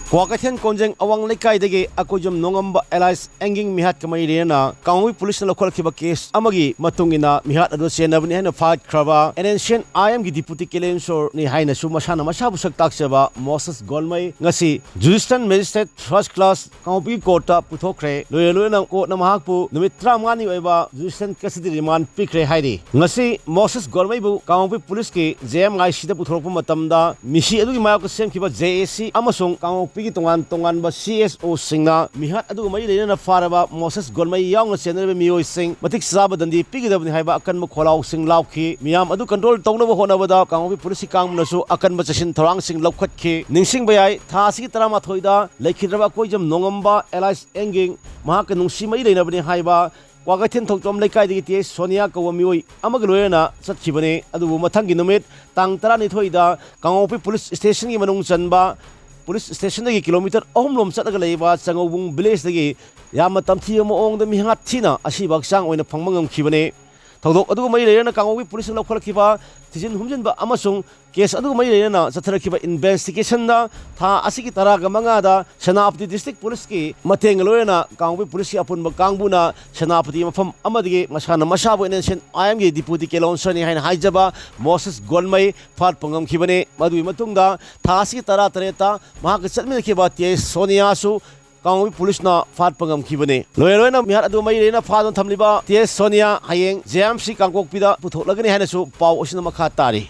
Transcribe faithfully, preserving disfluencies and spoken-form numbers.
ꯀ꯭ꯋꯥꯀꯩꯊꯦꯜ ꯀꯣꯟꯖꯦꯡ ꯑꯋꯥꯡ ꯂꯩꯀꯥꯏꯗꯒꯤ ꯑꯀꯣꯏꯖꯝ ꯅꯣꯡꯉꯝꯕ alias ꯑꯦꯡꯒꯤꯡ ꯃꯤꯍꯥꯠꯀ ꯃꯔꯤ ꯂꯩꯅꯅ ꯀꯥꯡꯉꯧꯄꯤ ꯄꯨꯂꯤꯁꯅ ꯂꯧꯈꯠꯂꯛꯈꯤꯕ ꯀꯦꯁ ꯑꯃꯒꯤ ꯃꯇꯨꯡ ꯏꯟꯅ ꯃꯤꯍꯥꯠ ꯑꯗꯨ ꯆꯦꯟꯅꯕꯅꯤ ꯍꯥꯏꯅ ꯐꯥꯈ꯭ꯔꯕ NSCN-IMꯒꯤ deputy ꯀꯦꯂꯦꯟꯁꯣꯔꯅꯤ ꯍꯥꯏꯅꯁꯨ ꯃꯁꯥꯅ ꯃꯁꯥꯕꯨ ꯁꯛ ꯇꯥꯛꯆꯕ ꯃꯣꯁꯦꯁ ꯒꯣꯜꯃꯩ ꯉꯁꯤ Judicial Magistrate First Class ꯀꯥꯡꯄꯣꯛꯄꯤ ꯀꯣꯔꯠꯇ ꯄꯨꯊꯣꯛꯈ꯭ꯔꯦ꯫ ꯂꯣꯏꯔ ꯂꯣꯏꯅ ꯀꯣꯔꯠꯅ ꯃꯍꯥꯛꯄꯨ ꯅꯨꯃꯤꯠ ꯇꯔꯥꯃꯉꯥꯅꯤ ꯑꯣꯏꯕ Judicial Custody Remand ꯄꯤꯈ꯭ꯔꯦ ꯍꯥꯏꯔꯤ꯫ ꯉꯁꯤ ꯃꯣꯁꯦꯁ ꯒꯣꯜꯃꯩꯕꯨ ꯀꯥꯡꯄꯣꯛꯄꯤ ꯄꯨꯂꯤꯁꯀꯤ JMICꯗ ꯄꯨꯊꯣꯔꯛꯄ ꯃꯇꯝꯗ ꯃꯤꯁꯤ ꯑꯗꯨꯒꯤ ꯃꯥꯌꯣꯛꯇ ꯁꯦꯝꯈꯤꯕ JAC ꯑꯃꯁꯨꯡ ꯀꯥꯡꯄꯣꯛꯄꯤꯒꯤ ꯇꯣꯉꯥꯟ ꯇꯣꯉꯥꯟꯕ CSOꯁꯤꯡꯅ ꯃꯤꯍꯥꯠ ꯑꯗꯨꯒ ꯃꯔꯤ ꯂꯩꯅꯅ ꯐꯥꯔꯕ ꯃꯣꯁꯦꯁ ꯒꯣꯜꯃꯩ ꯌꯥꯎꯅ ꯆꯦꯟꯅꯔꯤꯕ ꯃꯤꯑꯣꯏꯁꯤꯡ ꯃꯇꯤꯛ ꯆꯥꯕ ꯗꯟꯗꯤ ꯄꯤꯒꯗꯕꯅꯤ ꯍꯥꯏꯕ ꯑꯀꯟꯕ ꯈꯣꯜꯂꯥꯎꯁꯤꯡ ꯂꯥꯎꯈꯤ꯫ ꯃꯤꯌꯥꯝ ꯑꯗꯨ control ꯇꯧꯅꯕ ꯍꯣꯠꯅꯕꯗ ꯀꯥꯡꯄꯣꯛꯄꯤ ꯄꯨꯂꯤꯁꯀꯤ ꯀꯥꯡꯕꯨꯅꯁꯨ ꯑꯀꯟꯕ ꯆꯦꯛꯁꯤꯟ ꯊꯧꯔꯥꯡꯁꯤꯡ ꯂꯧꯈꯠꯈꯤ꯫ ꯅꯤꯡꯁꯤꯡꯕ ꯌꯥꯏ, ꯊꯥ ꯑꯁꯤꯒꯤ ꯇꯔꯥꯃꯥꯊꯣꯏꯗ ꯂꯩꯈꯤꯗ꯭ꯔꯕ ꯑꯀꯣꯏꯖꯝ ꯅꯣꯡꯉꯝꯕ alias ꯑꯦꯡꯒꯤꯡ ꯃꯍꯥꯛꯀ ꯅꯨꯡꯁꯤ ꯃꯔꯤ ꯂꯩꯅꯕꯅꯤ ꯍꯥꯏꯕ ꯀ꯭ꯋꯥꯀꯩꯊꯦꯜ ꯊꯣꯛꯆꯣꯝ ꯂꯩꯀꯥꯏꯗꯒꯤ ꯇꯤ ꯑꯩꯆ ꯁꯣꯅꯤꯌꯥ ꯀꯧꯕ ꯃꯤꯑꯣꯏ ꯑꯃꯒ ꯂꯣꯏꯅꯅ ꯆꯠꯈꯤꯕꯅꯤ꯫ ꯑꯗꯨꯕꯨ ꯃꯊꯪꯒꯤ ꯅꯨꯃꯤꯠ ꯇꯥꯡ ꯇꯔꯥꯅꯤꯊꯣꯏꯗ ꯀꯥꯡꯄꯣꯛꯄꯤ ꯄꯨꯂꯤꯁ ꯁ꯭ꯇꯦꯁꯟꯒꯤ ꯃꯅꯨꯡ ꯆꯟꯕ ꯄꯨꯂꯤꯁ ꯁ꯭ꯇꯦꯁꯟꯗꯒꯤ ꯀꯤꯂꯣꯃꯤꯇꯔ ꯑꯍꯨꯝ ꯂꯣꯝ ꯆꯠꯂꯒ ꯂꯩꯕ ꯆꯉꯧꯕꯨꯡ ꯚꯤꯂꯦꯖꯇꯒꯤ ꯌꯥꯝꯅ ꯇꯝꯊꯤꯕ ꯃꯑꯣꯡꯗ ꯃꯤꯍꯥꯠ ꯊꯤꯅ ꯑꯁꯤꯕ ꯍꯛꯆꯥꯡ ꯑꯣꯏꯅ ꯐꯪꯕ ꯉꯝꯈꯤꯕꯅꯤ꯫ ꯊꯧꯗꯣꯛ ꯑꯗꯨꯒ ꯃꯔꯤ ꯂꯩꯅꯅ ꯀꯥꯡꯄꯣꯛꯄꯤ ꯄꯨꯂꯤꯁꯅ ꯂꯧꯈꯠꯂꯛꯈꯤꯕ ꯊꯤꯖꯤꯟ ꯍꯨꯝꯖꯤꯟꯕ ꯑꯃꯁꯨꯡ ꯀꯦꯁ ꯑꯗꯨꯒ ꯃꯔꯤ ꯂꯩꯅꯅ ꯆꯠꯊꯔꯛꯈꯤꯕ ꯏꯟꯚꯦꯁꯇꯤꯒꯦꯁꯟꯗ ꯊꯥ ꯑꯁꯤꯒꯤ ꯇꯔꯥꯒ ꯃꯉꯥꯗ ꯁꯦꯅꯥꯄꯇꯤ ꯗꯤꯁꯇ꯭ꯔꯤꯛ ꯄꯨꯂꯤꯁꯀꯤ ꯃꯇꯦꯡꯒ ꯂꯣꯏꯅꯅ ꯀꯥꯡꯄꯣꯛꯄꯤ ꯄꯨꯂꯤꯁꯀꯤ ꯑꯄꯨꯟꯕ ꯀꯥꯡꯕꯨꯅ ꯁꯦꯅꯥꯄꯇꯤ ꯃꯐꯝ ꯑꯃꯗꯒꯤ ꯃꯁꯥꯅ ꯃꯁꯥꯕꯨ NSCN-IMꯒꯤ deputy ꯀꯦꯂꯦꯟꯁꯣꯔꯅꯤ ꯍꯥꯏꯅ ꯍꯥꯏꯖꯕ ꯃꯣꯁꯦꯁ ꯒꯣꯜꯃꯩ ꯐꯥꯠꯄ ꯉꯝꯈꯤꯕꯅꯤ꯫ ꯃꯗꯨꯒꯤ ꯃꯇꯨꯡꯗ ꯊꯥ ꯑꯁꯤꯒꯤ ꯇꯔꯥꯇꯔꯦꯠꯇ ꯃꯍꯥꯛꯀ ꯆꯠꯃꯤꯟꯅꯈꯤꯕ ꯇꯤ ꯑꯩꯆ ꯁꯣꯅꯤꯌꯥꯁꯨ ꯀꯥꯡꯄꯣꯛꯄꯤ ꯄꯨꯂꯤꯁꯅ ꯐꯥꯠꯄ ꯉꯝꯈꯤꯕꯅꯤ꯫ ꯂꯣꯏꯔ ꯂꯣꯏꯅ ꯃꯤꯍꯥꯠ ꯑꯗꯨ ꯃꯔꯤ ꯂꯩꯅ ꯐꯥꯗꯨꯅ ꯊꯝꯂꯤꯕ ꯇꯤ ꯑꯩꯆ ꯁꯣꯅꯤꯌꯥ ꯍꯌꯦꯡ JMC ꯀꯥꯡꯄꯣꯛꯄꯤꯗ ꯄꯨꯊꯣꯛꯂꯒꯅꯤ ꯍꯥꯏꯅꯁꯨ ꯄꯥꯎ ꯑꯁꯤꯅ ꯃꯈꯥ ꯇꯥꯔꯤ꯫